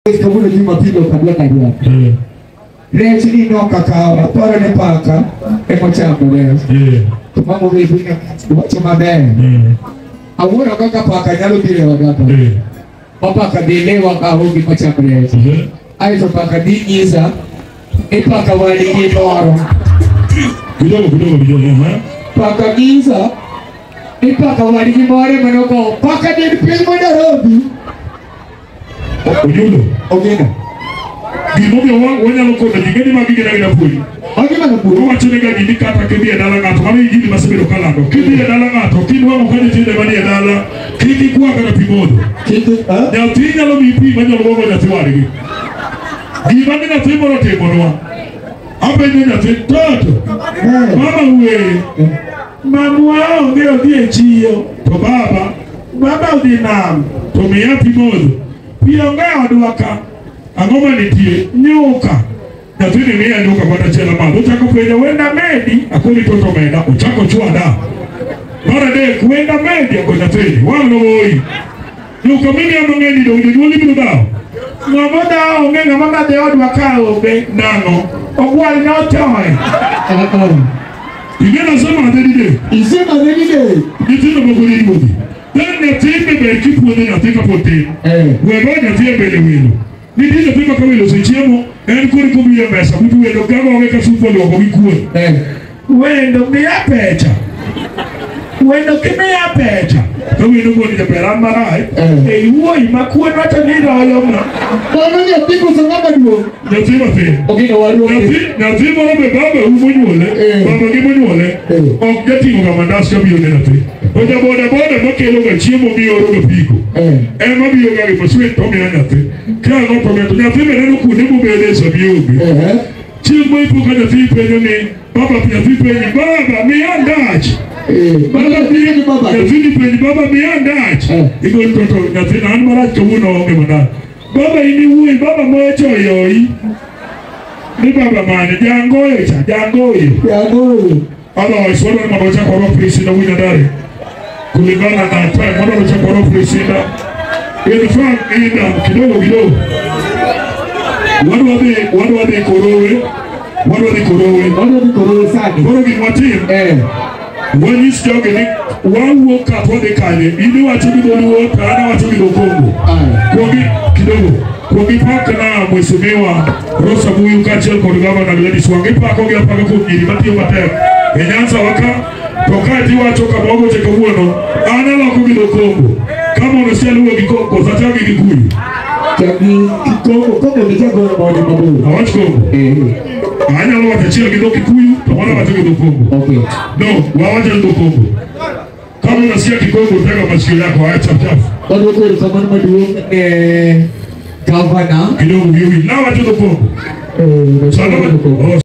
Kawuono Jumapili ok adwa kayuak. Rech ni nokakawo aparo ni paka emochamo rech. To mama oweyo wacho maber. Awuoro kaka paka nyalo biro e oda ka. Ma paka dhi lewa ka aonge mocham rech. Aeto paka dhi nyisa ni paka wadgi moro. Kidogo kidogo kidogo. Paka nyisa ni paka wadgi moro manokowo paka dend piny ma Nairobi. Ojulo. Ogena. Gimomiyo wanyalo kono ji ng'eni magi gin agina puonj. Magi mana puonj. Owacho ni ga gini kata kidhi e dala ng'ato, mano injili masebedo kalando. Kidhi e dala ng'ato, kinwang'o ka nyithindo manie dala, kik ikwa kata pi modho. Nyathi nyalo miyi pi manyalo luoko nyathi wadgi. Gima ni nyathi moro otimonwa. Apenjo nyathi, toto, mama wuoye, Mamwa onge odhi e chiro. To baba, baba odhi nam. To miya pi modho. Pi onge e odwa ka. Ang'o manitie? Nyuka. Nyathini miya nyuka kata achiel amadho. Ochako penjo wenda medi, akoni toto meda, ochako chwada. Mar adek, wenda medi, ako nyathini, wang' nogoyi. Nyuka mimiya mang'eny dong' jonyuol ibiro dhawo. Ng'ama dhawo onge ng'ama madhe odwa ka onge. Nang'o? Ogwal notoye. Ing'e nasemadhe didek. Isemadhe didek. Nyithindo moko ni ruodhi. Then nyathi be ber kipuonjo nyathi kapod tin. We go nyathi e mbele welo. Nitie nyathi ma ka welo osechiemo, en koro kobiro e mesa but welo gagoge ka sup oluoko gi kuon. Wendo miya pecha. Wendo kimiya pecha. To wendo koni jaber an marach. E wuoyi ma kuon wacho ni royo ma. Mano nyathi koso ng'ama duong'? Nyathi mathin. Ogino waruoke. Nyathi moro be baba u monyuole, baba gi monyuole, ok jating'o ga mandas kabiro ne nyathi. To ja boda boda makelo ga chiemo mioro ga piko. Ema biro ga gi maswet to miyo nyathi. Ka ang'o to miyo to nyathi be neno kuonde mobede sama ionge. Chieng' ma ipo ka nyathi penjo ni baba nyathi penji baba miya ndach. Nyathi ni penji baba miya ndach. Igol toto nyathi na an marach kawuono onge mandas. Baba in iwuoyi baba mocho oyoyi. Ni baba mane jangoyo cha jangoyo. Jangoyo. Otherwise wadwaro mondo wachak warwak Priscilla wuod Ndare. Kulingana na time wadwaro wachak warwak Priscilla. In fact ina kidogo kidogo. Wadwa dhi Korowe. Wadwa dhi Korowe. Wadwa dhi Korowe sani. Koro gik watim. Wanyis jogi ni wawuok ka to wadhi kanye. In iwacho gi dholuo to an awacho gi dho Kongo. Kuongi kidogo. Kuongi pak na Mheshimiwa Rosa Muyu kaachiel kod Gavana Gladys Wanga. Ipako gi apaka kuom nyiri matiyo matek e Nyanza wa ka. To ka tiwacho kama wagoche kawuono, an aloko gi dho Kongo. Kama onosialuo gi Kongo, sachak gi Kikuyu. Chagi Kongo, Kongo ni chago maoni mabor. Awach Kongo. Anyalo wacho achiel gi dho Kikuyu, to moro wacho gi dho Kongo. Okay. No, wawacho gi dho Kongo. Kama unasikia Kikongo, tega masikio yako, haya chap chap. Wadwoko erokamano maduong' ne gavana. Kidogo wiwi, na wacho dho Kongo. Wacho dho Kongo.